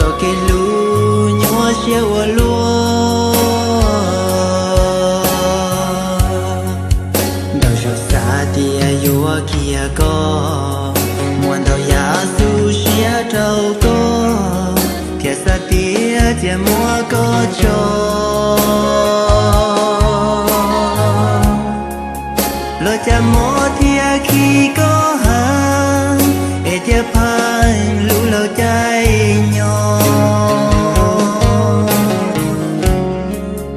Txoj kev hlub nyuaj siab ua luaj, ntau zaus xav tias yuav kiag koj, muaj ntau yam xub siab rau koj, thiaj xav tias cia muab koj tso. Los cas mob thiaj khi koj heev, es thiaj pheej hlub laus caij nyoog.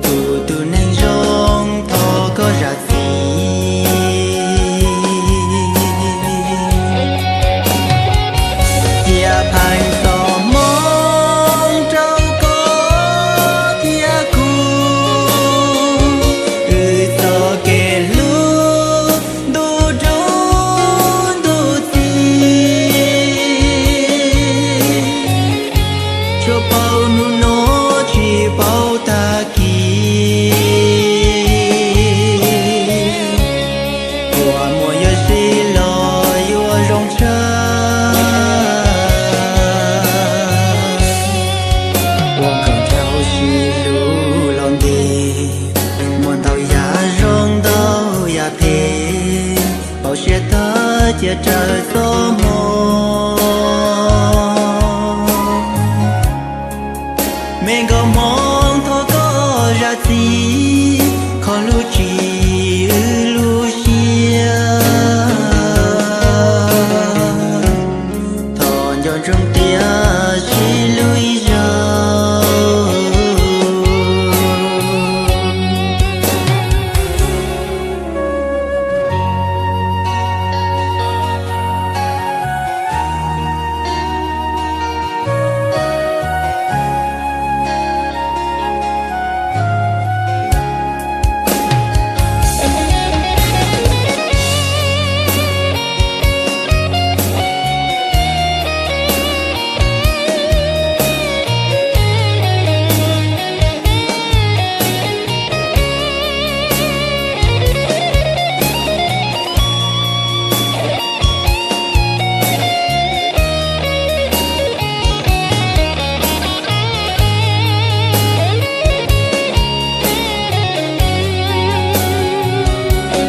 Kuv tus neeg zoo thov koj zam txim, cia pheej txoj hmoov rau koj thiab kuv. Wb txoj kev hlub ntuj dub ntuj txiv, tsuas paub hnub no tsis paub tag kis. Kua muag yuav sib los yuav zoo tshaj, ua kom dhau sib hlub los ntev. Muaj ntau yam zoo ntau yam phem, npau siab tag cia raws txoj hmoov. Me nkauj Hmoob thov koj zam txim, kho lub tsis wb lub siab. Thov nco ntsoov tias sib hlub ib zaug.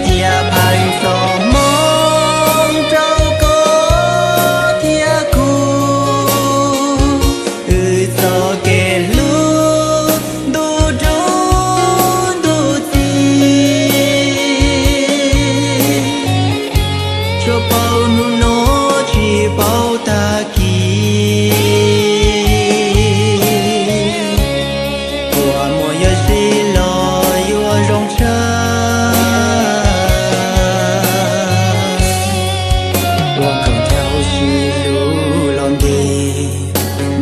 Cia pheej txoj hmoov rau koj thiab kuv, wb txoj kev hlub ntuj dub ntuj txiv, tsuas paub hnub no tsis paub tag kis. Kua muag yuav sib los yuav zoo tshaj, ua kom dhau sib hlub los ntev.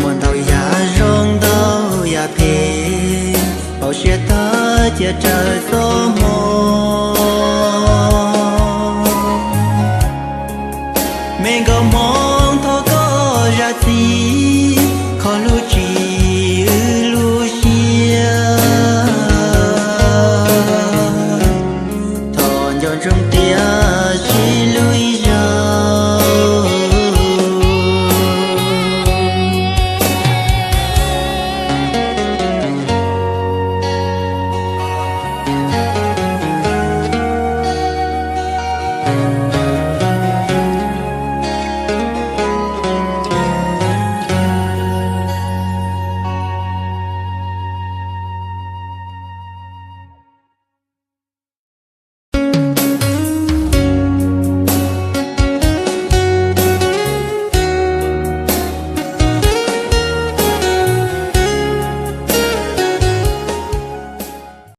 Muaj ntau yam zoo ntau yam phem, npau siab tag cia raws txoj hmoov.